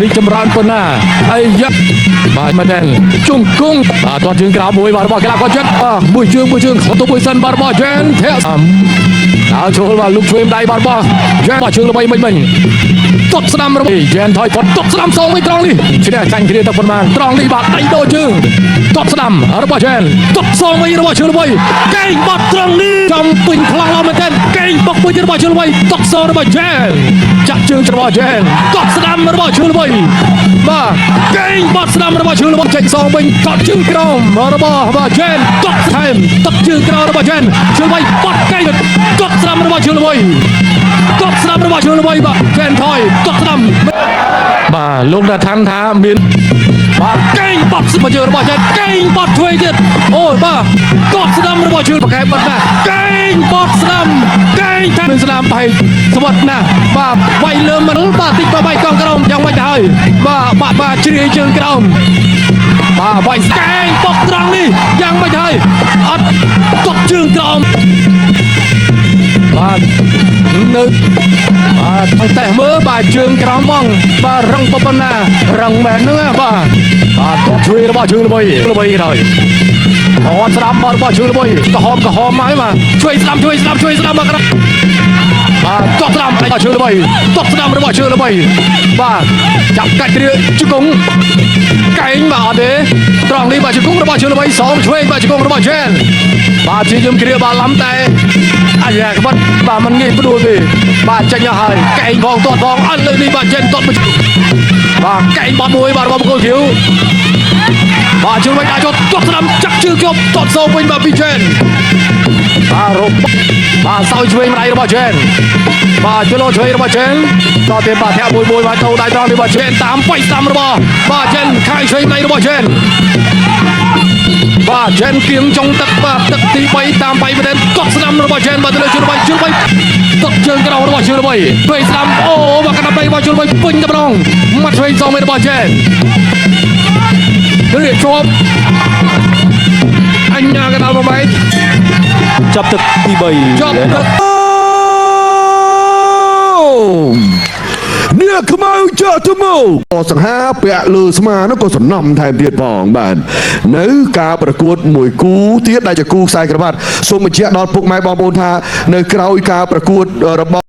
រីកចម្រើនប៉ុណ្ណាអីយ៉ាបាទមែនទេជង្គង់បាទទាត់ជើងក្រោមមួយបាទរបស់កីឡាករចិនបាទមួយជើងមួយជើងខុសទៅមួយសិនបាទរបស់ជែនធាក់ដល់ចូលបាទលោកឆ្វេងដៃបាទរបស់ជែនបាទជើងល្បីមិញមិញទាត់ស្ដាំរបស់ជែនថយផុតទាត់ស្ដាំសងវិញត្រង់នេះឈ្នះចាញ់គ្នាទៅប៉ុន្មានត្រង់នេះបាទដៃដូរជើងទាត់ស្ដាំរបស់ជែនទាត់សងវិញរបស់ជើងល្បីកែងបាត់ត្រង់នេះចំពេញខ្លាំងឡើយមែនទេកែងបុកមួយទៀតរបស់ជើងល្បីទាត់សងរបស់ជែនចាក់ជើងរបស់ជែនទាត់ស្ដាំរបស់ជើងល្បីបាទកែងបាត់ស្ដាំរបស់ជើងល្បីចេញសងវិញទាត់ជើងក្រោមរបស់បាទជែនទាត់ថែមទាត់ជើងក្រោមរបស់ជែនជើងល្បីបាត់កែងទាត់ស្ដាំរបស់ជើងល្បីទាត់ស្ដាំរបស់ជើងល្បីបាទជែនថយទាត់ស្ដាំបាទលោកតាថាន់ថាមាន បាទកេងបាត់ស្មជើងរបស់ចេនកេងបាត់ឆ្វេងទៀតអូយបាទកត់ស្ដាំរបស់ជឿប្រកែបាត់ណាស់កេងបាត់ស្ដាំកេងថាមានស្ដាំបែកស្វិតណាស់បាទវាយលើមិនបាទតិចបាទបាយកង់ក្រោមយ៉ាងម៉េចទៅហើយបាទបាក់បាទជ្រាយជើងក្រោមបាទវាយកេងបុកត្រង់នេះយ៉ាងម៉េចហើយអត់កត់ជើងក្រោមបាទនៅបាទតែមើលបាទជើងក្រោមហ្មងបាទរឹងប៉ុណ្ណារឹងមែនហ្នឹងណាបាទបាទតបជួយរបស់ជើងល្បីល្បីក្រោយអត់ស្ដាំបាទរបស់ជើងល្បីក្រហមក្រហមមកហើយបាទជួយស្ដាំជួយស្ដាំជួយស្ដាំមកក្រោយបាទតបស្ដាំរបស់ជើងល្បីតបស្ដាំរបស់ជើងល្បីបាទចាប់កាច់ជ្រាជង្គង់កែងបាទអត់ទេត្រង់នេះបាទជង្គង់របស់ជើងល្បីសងឆ្វេងបាទជង្គង់របស់ជែនបាទជាយឹមគ្រាបាទឡំតែអាយ៉ាក្បត់បាទមិនងាយផ្ដួលទេបាទចេញអស់ហើយកែងផងទាត់ផងអត់លើនេះបាទជែនទាត់មួយបាទកែងបាត់មួយបាទរបស់បង្គោលខៀវបាទជើងវិញដាក់ចុះទាត់ស្ដាំចាក់ជើងជាប់ទាត់សោវិញបាទពីជែនបាទរំបាទសោយឆ្វេងម្ដាយរបស់ជែនបាទជលោឆ្វេងរបស់ជែនតទៀតបាទធាក់មួយមួយបាទចូលដៃត្រង់នេះបាទជែនតាមបៃស្ដាំរបស់បាទជែនខាងឆ្វេងម្ដាយរបស់ជែនបាទជែនគៀងចុងទឹកបាទទឹកទី3តាមបៃប្រទេសកត់ស្ដាំរបស់ជែនបាទទៅលើជឿល្បីជឿល្បីទឹកជើងក្រោមរបស់ជឿល្បីពេលស្ដាំអូបាទកណ្ដាប់ដៃរបស់ជឿល្បីពេញតែម្ដងមាត់ឆ្វេងសងមេរបស់ជែនរៀបជាប់អញ្ញាកណ្ដាលប្របែក ចាប់ទឹកទី3 ជាប់ទឹក នេះខ្មៅចាក់ទៅមកសង្ហាពាក់លើស្មានោះក៏សំណំថែមទៀតផងបាទនៅការប្រកួតមួយគូទៀតដែលជាគូខ្សែក្រវ៉ាត់សូមបញ្ជាក់ដល់ពុកម៉ែបងប្អូនថានៅក្រោយការប្រកួតរបស់